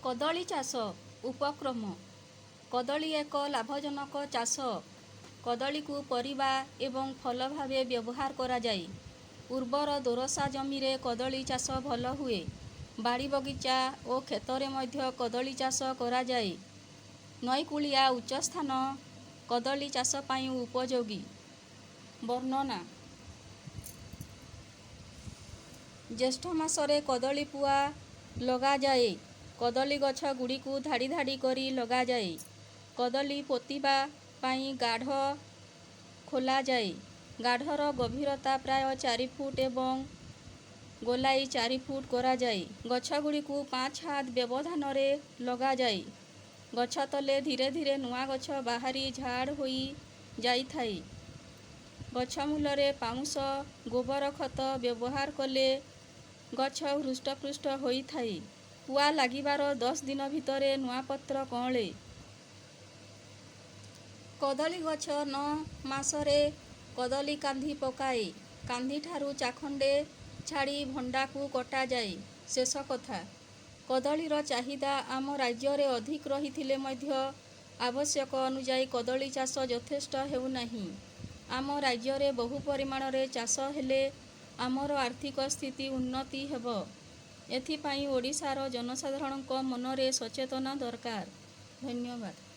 କଦଳୀ ଚାଷ ଉପକ୍ରମ। କଦଳୀ ଏକ ଲାଭଜନକ ଚାଷ। କଦଳୀକୁ ପରିବା ଏବଂ ଫଲ ଭାବେ ବ୍ୟବହାର କରାଯାଏ। ଉର୍ବର ଦୋରସା ଜମିରେ କଦଳୀ ଚାଷ ଭଲ ହୁଏ। ବାଡ଼ି ବଗିଚା ଓ କ୍ଷେତରେ ମଧ୍ୟ କଦଳୀ ଚାଷ କରାଯାଏ। ନଈକୂଳିଆ ଉଚ୍ଚସ୍ଥାନ କଦଳୀ ଚାଷ ପାଇଁ ଉପଯୋଗୀ। ବର୍ଣ୍ଣନା। ଜ୍ୟେଷ୍ଠ ମାସରେ କଦଳୀ ପୁଆ ଲଗାଯାଏ। କଦଳୀ ଗଛଗୁଡ଼ିକୁ ଧାଡ଼ି ଧାଡ଼ି କରି ଲଗାଯାଏ। କଦଳୀ ପୋତିବା ପାଇଁ ଗାଢ଼ ଖୋଳାଯାଏ। ଗାଢ଼ର ଗଭୀରତା ପ୍ରାୟ 4 ଫୁଟ ଏବଂ ଗୋଲାଇ 4 ଫୁଟ କରାଯାଏ। ଗଛଗୁଡ଼ିକୁ 5 ହାତ ବ୍ୟବଧାନରେ ଲଗାଯାଏ। ଗଛ ତଳେ ଧୀରେ ଧୀରେ ନୂଆ ଗଛ ବାହାରି ଝାଡ଼ ହୋଇ ଯାଇଥାଏ। ଗଛମୂଳରେ ପାଉଁଶ, ଗୋବର ଖତ ବ୍ୟବହାର କଲେ ଗଛ ହୃଷ୍ଟପୃଷ୍ଟ ହୋଇଥାଏ। ପୁଆ ଲାଗିବାର 10 ଦିନ ଭିତରେ ନୂଆ ପତ୍ର କଅଁଳେ। କଦଳୀ ଗଛ 9 ମାସରେ କଦଳୀ କାନ୍ଧି ପକାଏ। କାନ୍ଧିଠାରୁ ଚାଖଣ୍ଡେ ଛାଡ଼ି ଭଣ୍ଡାକୁ କଟାଯାଏ। ଶେଷ କଥା। କଦଳୀର ଚାହିଦା ଆମ ରାଜ୍ୟରେ ଅଧିକ ରହିଥିଲେ ମଧ୍ୟ ଆବଶ୍ୟକ ଅନୁଯାୟୀ କଦଳୀ ଚାଷ ଯଥେଷ୍ଟ ହେଉନାହିଁ। ଆମ ରାଜ୍ୟରେ ବହୁ ପରିମାଣରେ ଚାଷ ହେଲେ ଆମର ଆର୍ଥିକ ସ୍ଥିତି ଉନ୍ନତି ହେବ। ଏଥିପାଇଁ ଓଡ଼ିଶାର ଜନସାଧାରଣଙ୍କ ମନରେ ସଚେତନତା ଦରକାର। ଧନ୍ୟବାଦ।